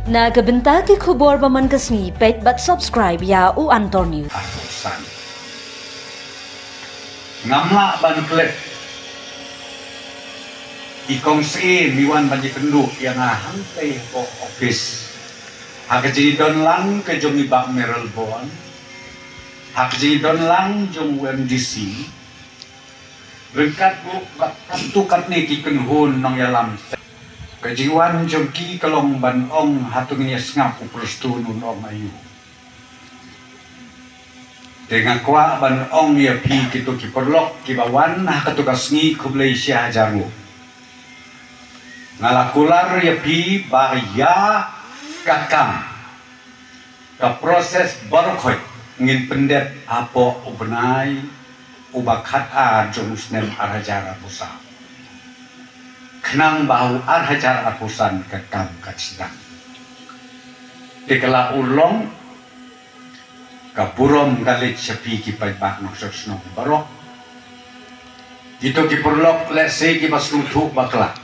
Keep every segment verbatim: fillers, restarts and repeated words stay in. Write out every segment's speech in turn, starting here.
Na ka bynta ki khubor ba man ka sngi, peit bad subscribe ïa U Antor News. Arphew san. Ngam lah ban klet. I kong Syiem i wan ban ïakynduh ïa nga hangtei hapoh office. Ha ka jingdon lang ka jong i Bah Mayralborn. Ha ka jingdon lang jong u M D C. Ryngkat ruh bad katto katne ki kynhun nongïalam. Ka jingwan jong ki ka long ban ong, hato ngin ïa sngap u Prestone un ong aïu. Te nga kwah ban ong ïa phi kito ki paralok kiba wan ha kato ka sngi, khublei shi hajar nguh. Nga la kular ïa phi ba ïa ka kam, ka process baroh khoit ngin pyndep hapoh u bnai uba khatar jong u snem ar hajar arphew saw. Khnang ba ha u ar hajar arphew san ka kam kan sdang. Te ka la urlong, ka burom ka leit sha phi ki paidbah nongshong shnong baroh. Kito ki paralok lehse kiba sngewthuh bakla.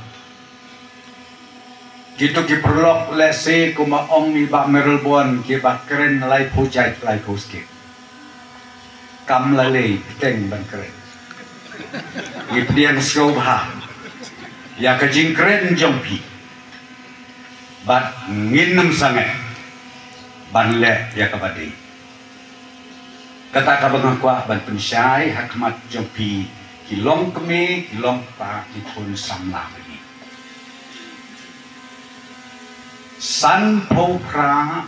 Kito ki paralok lehse kumba ong i Bah Mayralborn, kiba kren laiphew jait laiphew skhem. Kam la lei bteng ban kren. Ngi pdiang sngewbha ïa ka jingkren jong phi. Bad ngin ym sangeh ban leh ïa kaba dei. Kata kaba nga kwah ban pynshai ha khmat jong phi ki longkmie, ki longkpa, ki khun samla ba ïeit. Sanphew phra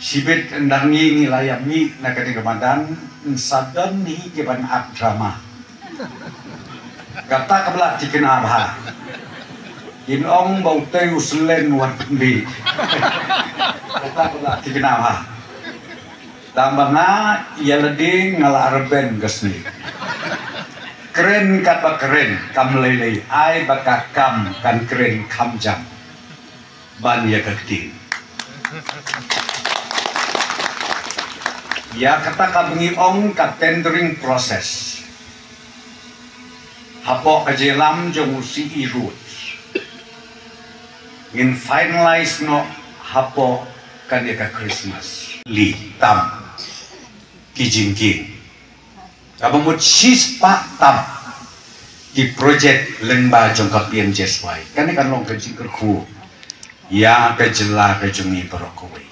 Shibit ynda ngi ngi la ïa mih na kane ka madan, yn sa don hi ki ban act drama. Kata ka ba la thikna bha. Kin ong ba utei u selen wat pynbi. Kata ka ba la thikna bha. Tang ba nga ïa lade nga la arben ka sni. Kren kat ba kren kam lei lei, ai ba ka kam kan kren kham jam. Ban ïa ka ktien. Ïa kata ka ba ngi ong ka tendering process. Hapoh ka jingïalam jong u C E Road. Ngin finalize noh hapoh kane ka Christmas. Li tam ki jingkiew. Kaba mut shispah tam ki project lyngba jong ka P M G S Y. Kane kan long ka jingkyrkhu ïa ka jylla ka jong ngi baroh kawei.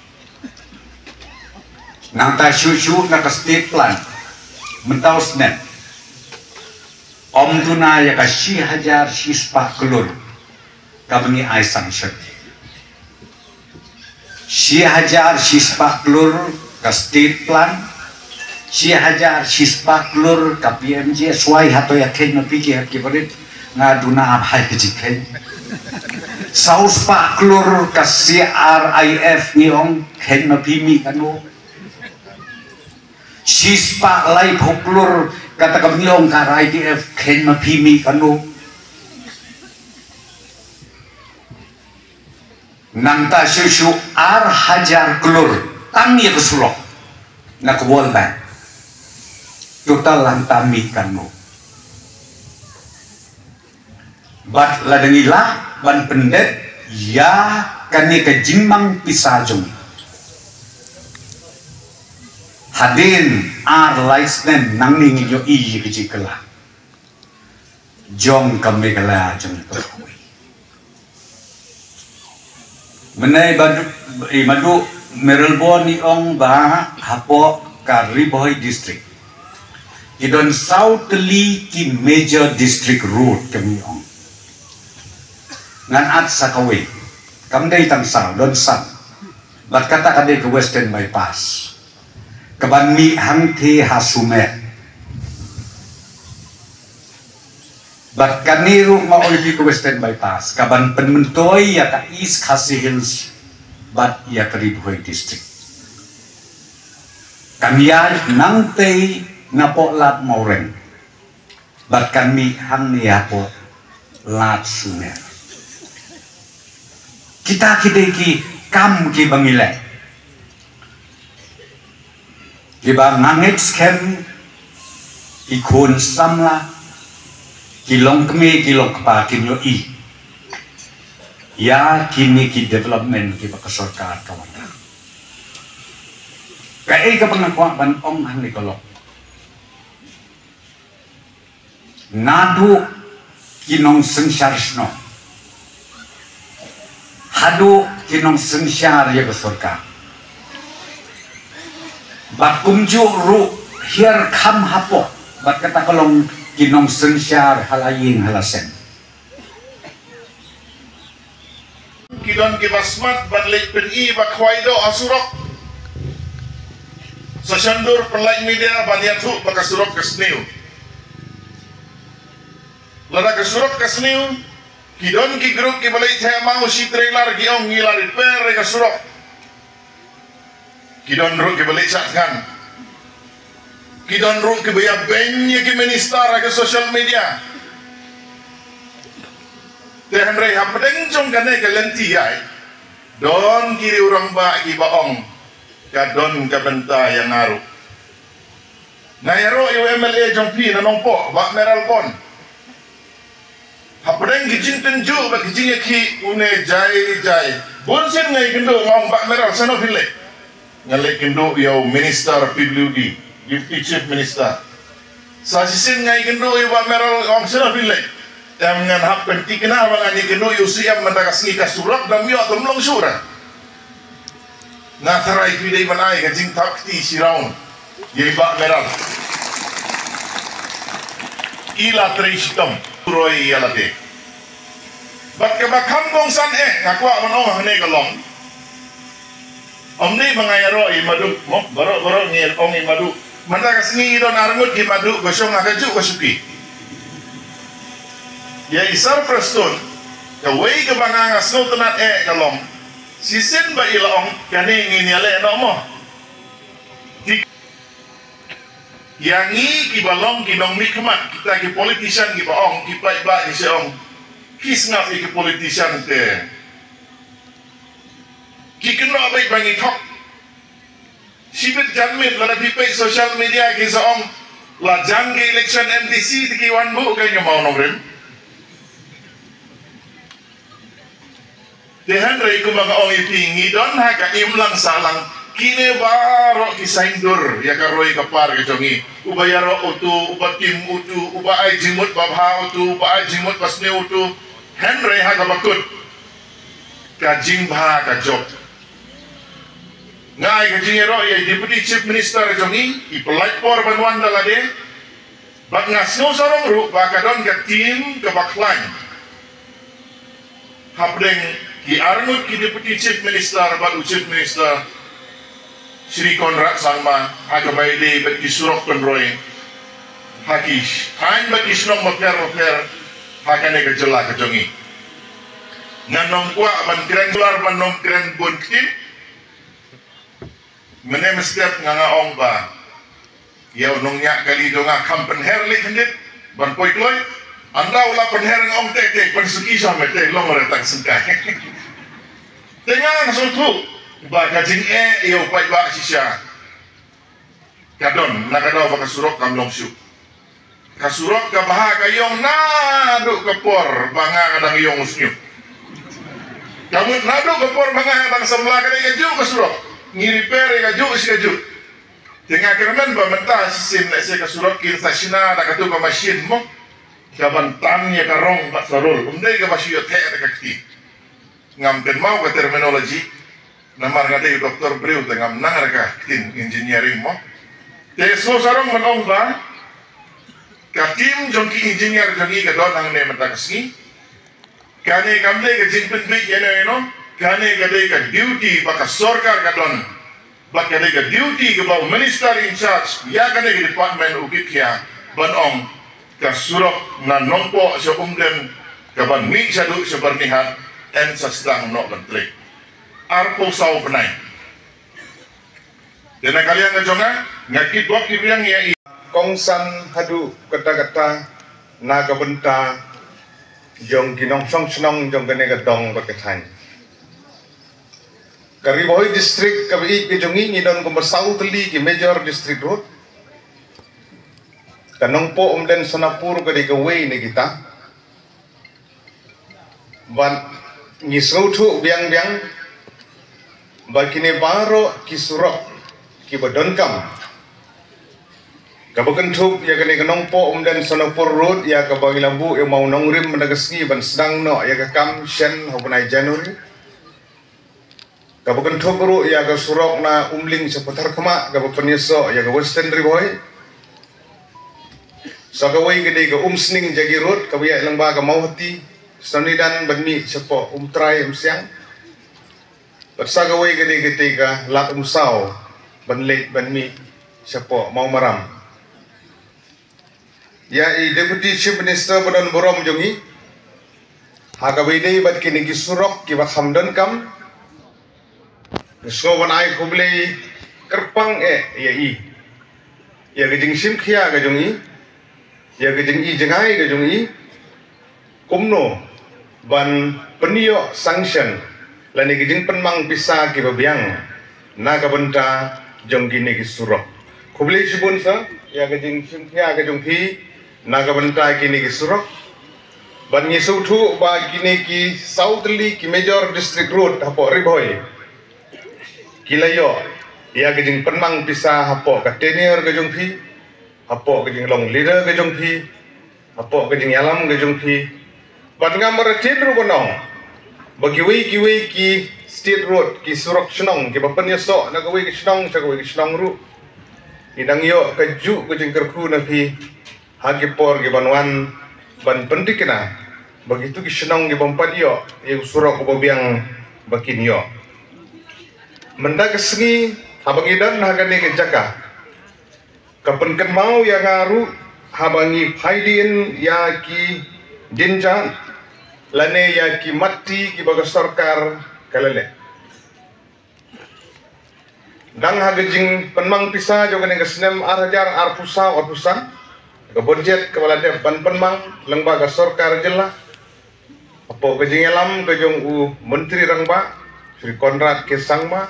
Nangta shuh shuh na ka state plan mynta u snem, ym duna ïa ka shi hajar shispah klur kaba ngi ai sanction. Shi hajar shispah klur ka state plan, shi hajar shispah klur ka P M G S Y. Hato ïa kheiñ ma phi ki hep ki barit? Nga duna ap hai ka jingkheiñ. Saw spah klur ka C R I F ngi ong, kheiñ ma phi mih kano. Shispah laiphew klur kata ka ba ngi ong ka R I D F, kheiñ ma phi mih kano. Nangta shuh shuh ar hajar klur tang ïa ka surok na ka World Bank. Total hangta mih kano. Bad lada ngi lah ban pyndep ïa kane ka jingmang pisa jong ngi, hadien ar lai snem nangne ngin ïohi ïa ka jingkylla jong ka Meghalaya jong ngi baroh kawei. Mynne i Madu, i Madu Mayralborn i ong ba hapoh ka Ri Bhoi District ki don saw tylli ki major district road, kaba ngi ong. Ngan add sa kawei, kam dei tang saw, don san. Bad kata ka dei ka Western Bypass. Kaban mih hangtei ha Sumer. Bad kane ruh nga ong ïa phi ka Western Bypass kaban pynmyntoi ïa ka East Khasi Hills bad ïa ka Ri Bhoi District. Kan ïaid nangtei napoh Lad Mawreng. Bad kan mih hangne hapoh Lad Sumer. Kita ki dei ki kam kiba ngi leh, kiba nga ngeit skhem ki khun samla, ki longkmie ki longkpa kin ïohi ïa kine ki development kiba ka sorkar ka wanrah. Kaei kaba nga kwah ban ong hangne ka long, naduh ki nongsynshar shnong haduh ki nongsynshar ïa ka sorkar, bad kumjuh ruh hiar kham hapoh, bad kata ka long ki nongsynshar ha la ïing ha la sem. Ki don kiba smat ban leit pyni ba khwai doh ha surok. Sa shon dur pynlait media ban ïathuh ba ka surok ka sniew. Lada ka surok ka sniew, ki don ki group kiba leit theh maw shi trailer ki ong ngi la repair ïa ka surok. Ki don ruh kiba leit shah thngan. Ki don ruh kiba ïa beiñ ïa ki minister ha ki social media. Te hynrei hapdeng jong kane ka lynti ïa, don ki riew rangbah kiba ong ka don ka bynta ïa nga ruh. Nga ïaroh ïa u M L A jong phi na Nongpoh, Bah Mayralborn. Hapdeng ki jingtynjuh bad ki jingïakhih, une jai jai. Bun sien nga ïakynduh nga ong, Bah Mayralborn, shano phi leit? Nga leit kynduh ïa u Minister P W D, Deputy Chief Minister. Sa shisien nga ïakynduh ïa u Bah Mayralborn, nga ong, shano phi leit? Em, ngan hap pynthikna ba ngan ïakynduh ïa u C M mynta ka sngi, ka surok dang ym ïoh, te ym long shuh re. Nga tharai phi dei ban ai ka jingthap kti shi round ïa i Bah Mayralborn. I la trei shitom, roi ïa lade. Bad kaba kham kongsan eh nga kwah ban ong hangne ka long, Ym dei ba nga ïaroh ïa i Madu, mo, baroh baroh ngi ong i Madu. Mynta ka sngi don arngut ki Madu ba shong ha kajuh ka shuki. Ïa i Sir Prestone, kawei kaba nga nga sngewtynnat eh ka long, shisien ba i la ong, kane ngin ïaleh noh mo. Ki, ïa ngi kiba long ki nongmihkhmat, kita ki politician kiba ong, ki paidbah ki shu ong, ki sngap ïa ki politician te. Ki kynnoh beit ba ngi thok. Shibit janmiet lada phi peit social media ki sa ong, la jan ka election M D C te ki wan buh ka, ïa maw nongrim. Te hynrei kumba nga ong ïa phi, ngi don ha ka imlang sahlang, kine baroh ki saiñdur ïa ka roi ka par ka jong ngi. Uba ïaroh utu, uba tim utu, uba ai jingmut babha utu, uba ai jingmut basniew utu. Hynrei ha kaba kut, ka jingbha ka jop. Nga ai ka jingïaroh ïa i Deputy Chief Minister jong ngi, i pynlait por ban wan da lade. Bad nga sngewsarong ruh ba ka don ka team kaba khlaiñ, hapdeng ki arngut ki Deputy Chief Minister bad u Chief Minister, Shri Conrad Sangma, ha kaba ïadei bad ki surok pynroi ha ki thaiñ bad ki shnong bapher bapher ha kane ka jylla ka jong ngi. Ngan ym kwah ban kren kular, ban ym kren bun ktien. Mynne mynstep nga nga ong ba ïa u nongñiah kali jong nga kham pynher lei khyndiat ban poi kloi. Ynda u la pynher nga ong, te te pynsuki sha me te, long re tang sengkai. Te nga nga sngewthuh ba ka jingeh ïa u paidbah shisha ka don na ka daw ba ka surok kam long shuh. Ka surok ka bha ka ïong naduh ka por ba nga nga dang ïong u shñiuh. Ka mut naduh ka por ba nga nga dang samla ka dei kajuh ka surok. Ngi repair ïa kajuh shi kajuh. Te nga kyrmen ba mynta shisien lehse ka surok kin sa shna da katu ka machine mo, ka ban tan ïa ka rong bad sa rul. Ym dei kaba shu ïoh theh da ka kti. Ngam kynmaw ka terminology. Namar nga dei u doktor briew te ngam nang re ka ktien engineering mo. Te sngewsarong ban ong ba ka team jong ki engineer jong ngi ka don hangne mynta ka sngi. Kane kam dei ka jingpynbeit ïano ïano, kane ka dei ka duty ba ka sorkar ka don. Bad ka dei ka duty kaba u minister in charge ïa kane ka department u kit khia ban ong ka surok na Nongpoh sha Umden, ka ban mih shaduh sha Byrnihat, yn sa sdang noh ban trei. Arphew saw bnai. Te na ka liang ka jong nga, nga kit bok kit biang ïa i. Kongsan haduh katta katta na ka bynta jong ki nongshong shnong jong kane ka dong bad ka thaiñ. Ka Ri Bhoi District kaba ïeit ka jong ngi, ngi don kumba saw tylli ki major district road. Ka Nongpoh Umden Sonapur ka dei kawei na kita. Bad ngi sngewthuh biang biang ba kine baroh ki surok kiba donkam, kaba kynthup ïa kane ka Nongpoh Umden Sonapur Road, ïa kaba ngi la buh ïa u maw nongrim mynta ka sngi ban sdang noh ïa ka kam shen ha u bnai January. Kaba kynthup ruh ïa ka surok na Umling sha Patharkhmah kaba pynïasoh ïa ka Western Ri Bhoi. Sa kawei ka dei ka Umsning Jagi Road kaba ïaid lyngba ka Mawhati, Sonidan ban mih shapoh Umtrai Umsiang. Bad sa kawei ka dei ka dei ka Lad Umsaw ban leit ban mih shapoh Mawmaram. Ïa i Deputy Chief Minister ba don burom jong ngi, ha kaba ïadei bad kine ki surok kiba kham donkam, nga sngew ban ai khublei kyrpang eh ïa i, ïa ka jingshim khia ka jong i, ïa ka jingi jngai ka jong i, kumno ban pynïoh sanction lane ka jingpynmang pisa kiba biang na ka bynta jong kine ki surok. Khublei shibun sir ïa ka jingshim khia ka jong phi na ka bynta kine ki surok. Bad ngi sngewthuh ba kine ki saw tylli ki major district road hapoh Ri Bhoi ki la ïoh ïa ka jingpynmang pisa hapoh ka tenure ka jong phi, hapoh ka jinglong leader ka jong phi, hapoh ka jingïalam ka jong phi. Bad ngam martin ruh ban ong ba kiwei kiwei ki state road, ki surok shnong kiba pynïasoh na kawei ka shnong sha kawei ka shnong ruh, ngi dang ïoh kajuh ka jingkyrkhu na phi ha ki por ki ban wan ban pynthikna ba kitu ki shnong ki bym pat ïoh ïa u surok uba biang ba kin ïoh. Mynta ka sngi haba ngi don ha kane ka jaka, ka pynkynmaw ïa nga ruh haba ngi phai dien ïa ki jingjia lane ïa ki matti kiba ka sorkar ka la leh. Dang ha ka jingpynmang pisa jong kane ka snem ar hajar arphew saw arphew san, ka budget kaba la dep ban pynmang lyngba ka sorkar jylla, hapoh ka jingïalam ka jong u Myntri Rangbah Shri Conrad K Sangma,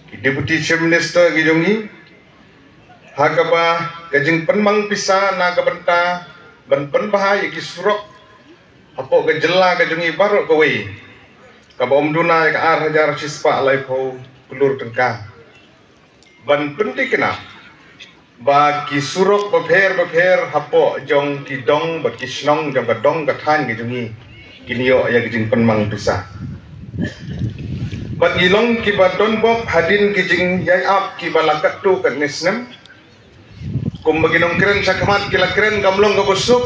ki Deputy Chief Minister ki jong ngi, ha kaba ka jingpynmang pisa na ka bynta ban pynbha ïa ki surok hapoh ka jylla ka jong ngi baroh kawei, kaba ym duna ïa ka ar hajar shispah laiphew klur tyngka. Ban pynthikna ba ki surok bapher bapher hapoh jong ki dong bad ki shnong jong ka dong ka thaiñ ka jong ngi kin ïoh ïa ka jingpynmang pisa. Bad ngi long kiba don bok hadien ki jingïaid ap kiba la katto katne snem. Kumba ki nongkren shakhmat ki la kren, kam long kaba suk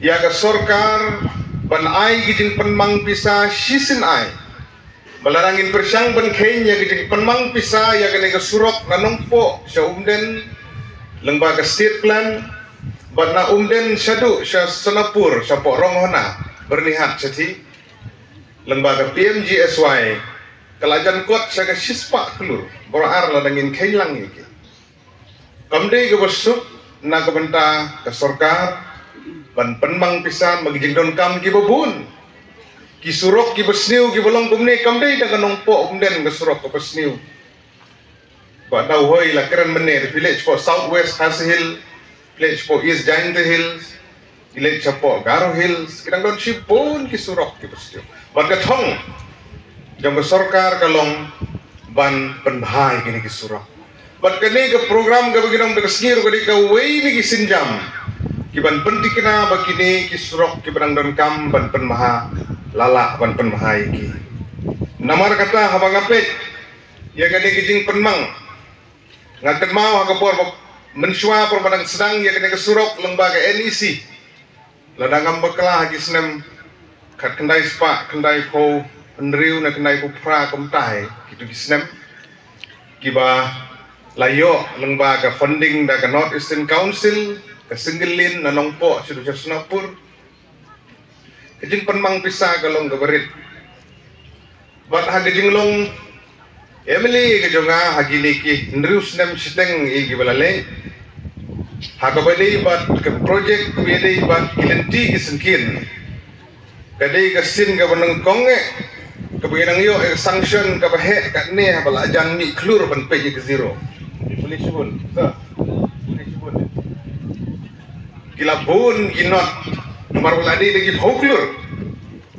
ïa ka sorkar ban ai ki jingpynmang pisa shisien ai. Ba lada ngin pyrshang ban kheiñ ïa ka jingpynmang pisa ïa kane ka surok na Nongpoh sha Umden lyngba ka state plan, bad na Umden shaduh sha Sonapur, shapoh Ronghona, Byrnihat shathie, lyngba ka P M G S Y, ka la jan kot sha ka shispah klur baroh ar lada ngin kheiñ lang ïa ki. Kam dei kaba suk na ka bynta ka sorkar ban pynmang pisa, ma ki jingdonkam kiba bun. Ki surok kiba sniew kiba long kumne, kam dei tang ka Nongpoh Umden ka surok kaba sniew. Bah Dawhoi la kren mynne, phi leit shapoh South West Khasi Hills, phi leit shapoh East Jaintia Hills, phi leit shapoh Garo Hills, ki dang don shibun ki surok kiba sniew. Bad ka thong jong ka sorkar ka long ban pynbha ïa kine ki surok. Bad kane ka program kaba ngi don ha ka sngi ruh ka dei kawei na ki sienjam kiban pynthikna ba kine ki surok kiba dang donkam ban pynbha, la lah ban pynbha ïa ki. Namar kata haba nga peit ïa kane ka jingpynmang, nga kynmaw ha ka por ba mynshuwa por ba dang sdang ïa kane ka surok lyngba ka N E C. Lada ngam bakla ha ki snem khatkhyndai spah khyndaiphew hynriew ne khyndaiphew phra, kumta hi kitu ki snem kiba la ïoh lyngba ka funding da ka North Eastern Council, ka single lane na Nongpoh shaduh sha Sonapur. Ka jingpynmang pisa ka long kaba rit. Bad ha ka jinglong M L A ka jong nga ha kine ki hynriew snem shiteng ïa kiba la leit, ha kaba dei bad ka project, kaba dei bad ki lynti ki syngkien, ka dei ka sien kaba nyngkong eh kaba ngi nang ïoh ïa ka sanction kaba heh katne haba la jan mih khlur ban peit ïa ka zero. Ki la bun ki not namar ba la dei da ki phew klur.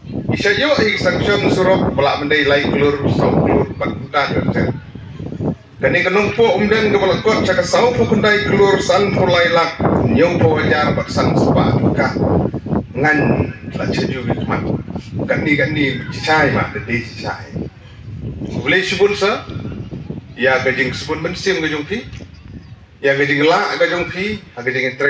Ngi sa ïoh ïa ki sanction surok ba lah ban dei lai klur, saw klur bad kumta ter ter. Kane ka Nongpoh Umden kaba la kot sha ka sawphew khyndai klur sanphew lai lak hynñiewphew hajar bad san spah tyngka. Ngan la shu ju khmat. Kane kane shisha ma, da dei shisha. Khublei shibun sir ïa ka jingsbun mynsiem ka jong phi, ïa ka jinglah ka jong phi ha ka jingtrei.